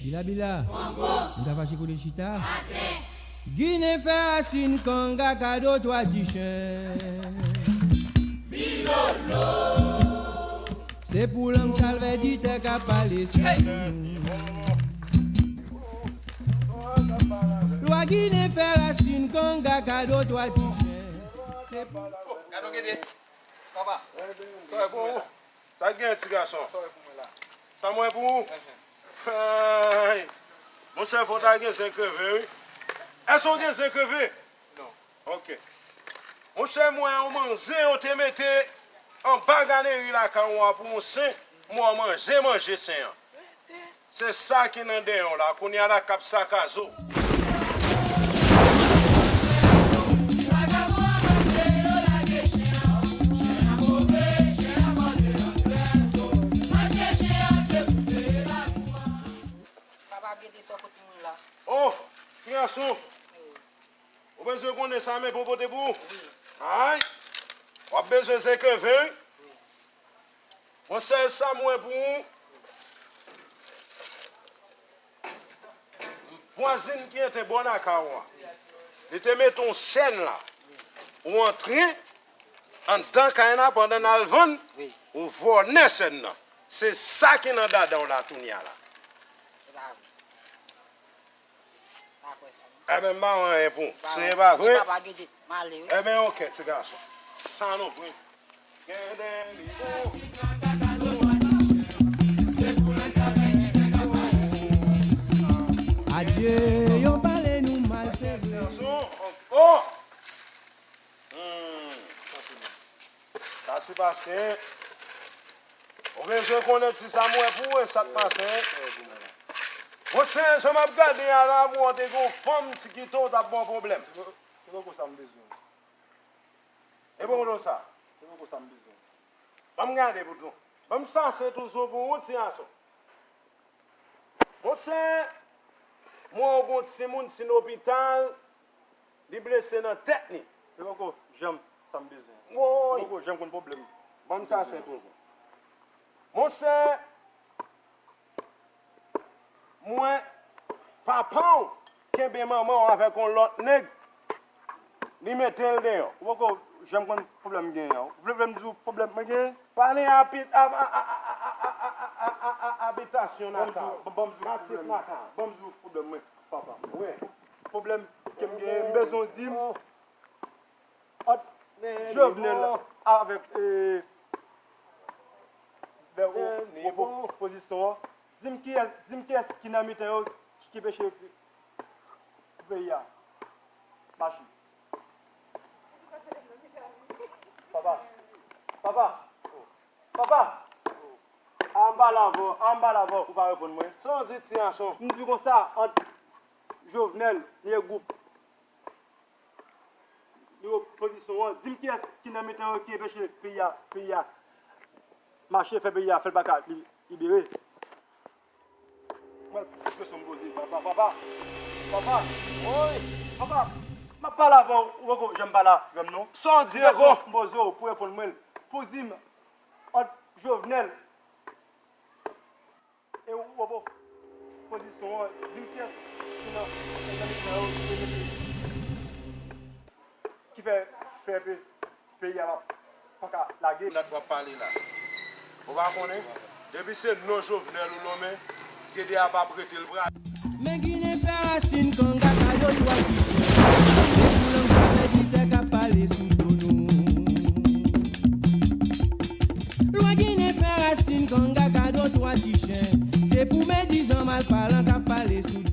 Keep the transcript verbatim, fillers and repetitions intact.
Bila bila. Kongo. Nou ta fache kote chita. Atè. Ginen fè rasin kanga kado twa ti chen. Bilolo. Se pou lang salvè di tè k ap pale sou nou. Lwa Ginen fè rasin kanga kado twa ti chen. Se pou. Oh, gado gede. Papa. Sa w wè pou mwen la? Sa k gen ti gason? Sa w wè pou mwen la? Sa m wè pou ou? Ay. Monchè, fò w ta gen zen kreve, wi. Èske w gen zen kreve? Non. Ok. Monchè, m wè yon manzè yo te mete anba ganeri lakay ou a pou yon sen. M wè w manje, manje sen an. Se sa ki nan dèyè w la, kounye a la k ap sakaze w. Papa, gete sa w pote pou mwen la. Oh, ti gason. Ou bezwen konnen sa men pou pote pou ou? Ay, w ap bezwen zen kreve, wi. Monchè, sa m wè pou ou, vwazin ki ete bò lakay ou a, li te mete yon sèn la. Ou antre anndan kay la pandan n al vann, ou vòlè sèn nan. Se sa ki nan dada w la tounya la. Enben, m pa wè anyen pou ou. Se pa vre? Enben, ok, ti gason. Sa nou vre. Adye, yo pale nou mal, se vre. Oh! Hmm. Sa se pase. Ou bezwen konnen ti sa m wè pou ou, e sa k pase. Monchè, jan m ap gade a la, m wè w te gen yon fanm ti kite w t ap ba w pwoblèm. Se poko sa m bezwen. E poko sa? Se poko sa m bezwen. Ban m gade pou tou. Ban m chache toujou pou ou, ti gason. Monchè, m wè w gon timoun ti lopital, li blese nan tèt li. Se poko janm sa m bezwen. Woy! Se poko janm konn pwoblèm. Ban m chache toujou. Monchè, m wè papa w kenbe manman w avèk yon lòt nèg. Li mete l deyò. Ou poko janm konn pwoblèm m genyen an. Ou vle, vle m di w pwoblèm mwen genyen? Pale api-, a, a, abitasyon Natal. Ban m di w, ban m di w pwoblèm mwen, papa. Wi. Pwoblèm ke m genyen, m bezwen w di m ant Jovenel avèk, e, lè o, o, opozisyon an. Di m kiyès, di m kiyès ki nan mitan yo ki peche pou peyi a mache. Papa. Papa. Papa. A m pale avè w, a m pale avè w, ou pa reponn mwen. Sa w di, ti gason? M di konsa, ant Jovenel, Lye Gwoup, li opozisyon an, di m kiyès ki nan mitan yo ki enpeche peyi a, peyi a mache, fè peyi a, fè l pa ka li-, libere. Mwen, kesyon m poze, papa, papa, papa, woy, papa, m ap pale avè w, ou poko janm pale avè m non. Sa w di ankò? Kesyon m poze w pou reponn mwen l, pou di m ant Jovenel e w, w, w, opozisyon an, di m kiyès ki nan, nan mitan yo ki, ki fè, fè pe-, peyi a pa, pa ka lage. Nèg w ap pale la. Ou pa konnen? Depi se non Jovenel ou lonmen, Gede a p ap rete l prale. Men Ginen fè rasin kanga kado twa ti chen. Se pou lang sa pèdi tè k ap pale sou do nou. Lwa Ginen fè rasin kanga kado twa ti chen. Se pou medizan malpalan k ap pale sou